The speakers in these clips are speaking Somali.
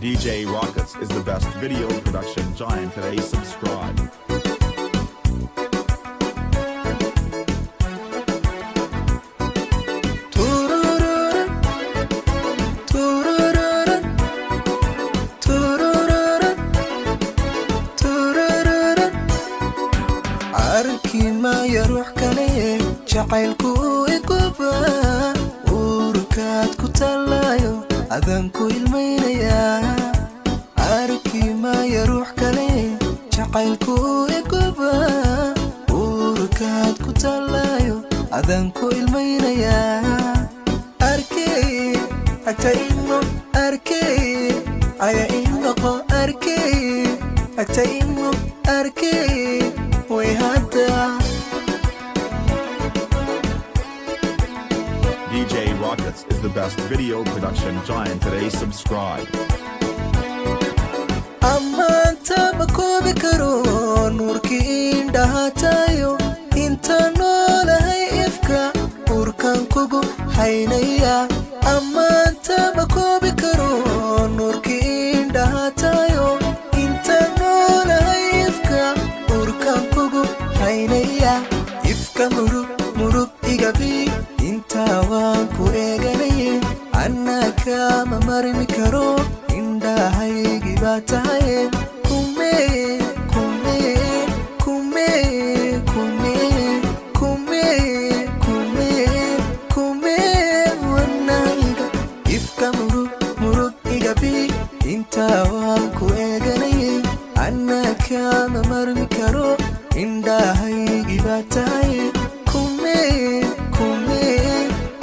DJ Rockets is the best video production giant today. Subscribe. Turururu, turururu, turururu. Arki maayo ruux kale, jacaylku iguba, uurkaad ku tallayo, adaan ku ilmaynayaa. Arki maayo ruux kale, jacaylku iguba, uurkaad ku tallayo, adaan ku ilmaynayaa. Arkay agta imo, arkay aya inoqo, arkay agta imo, arkay way hadda. DJ Rockets is the best video production giant today. Subscribe. Ammaanta ma koobi karo, nuurkii indhahatayo, inta noolahay ifka uurkan kugu haynaya. Ammaanta ma koobi karo, nuurkii indhahatayo, inta noolahay ifka uurkan kugu haynaya. Ifka murug murug igabi, intaa waan ku eeganaye, annaa kama marmi karo, indhahaygii baa tahaye. Kume, kume, kume, kume, kume, kume, kume, wanayga. Ifka murug murug igabi, intaa waan ku eeganaye, annaa kama marmi karo, indhahaygii baa tahaye. Kume, kume,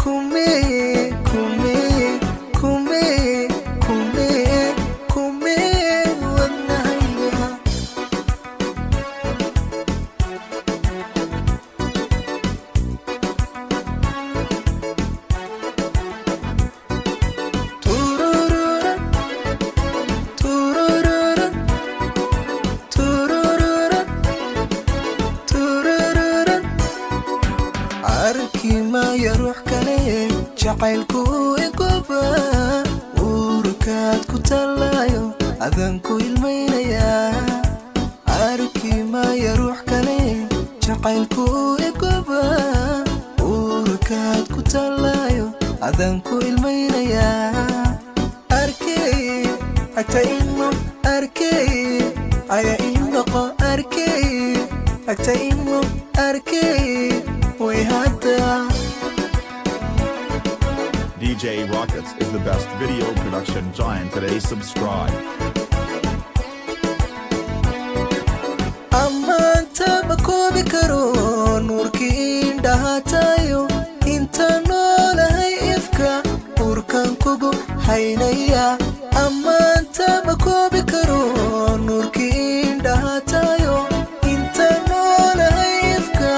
kume, kume, kume, kume, kume, wadnahayga. Turururu, turururu, turururu, turururu. Arki maayo ruux kale, jacaylku iguba, uurkaad ku tallayo, adaan ku ilmaynayaa. Arki maayo ruux kale, jacaylku iguba, uurkaad ku tallayo, adaan ku ilmaynayaa. Arkay agta imo, arkay aya inoqo, arkay agta imo, arkay way hadda. DJ Rockets is the best video production giant today. Subscribe. Ammaanta ma koobi karo, nuurkii indhahatayo, inta noolahay ifka uurkan kugu haynaya. Ammaanta ma koobi karo, nuurkii indhahatayo, inta noolahay ifka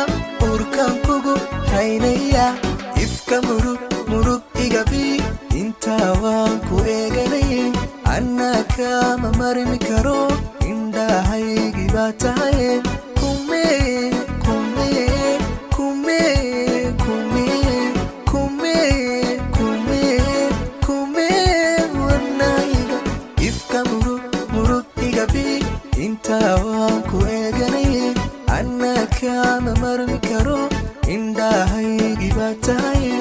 uurkan kugu haynaya. Ifka murug murug igabi, intaa waan ku eeganayay, annaa kama marmi karo, indhahaygii baa tahaye. Kume, kume, kume, kume, kume, kume, kume, wadnahayga. Ifka murug murug igabi, intaa waan ku eeganayay, annaa kama marmi karo, indhahaygii baa tahaye.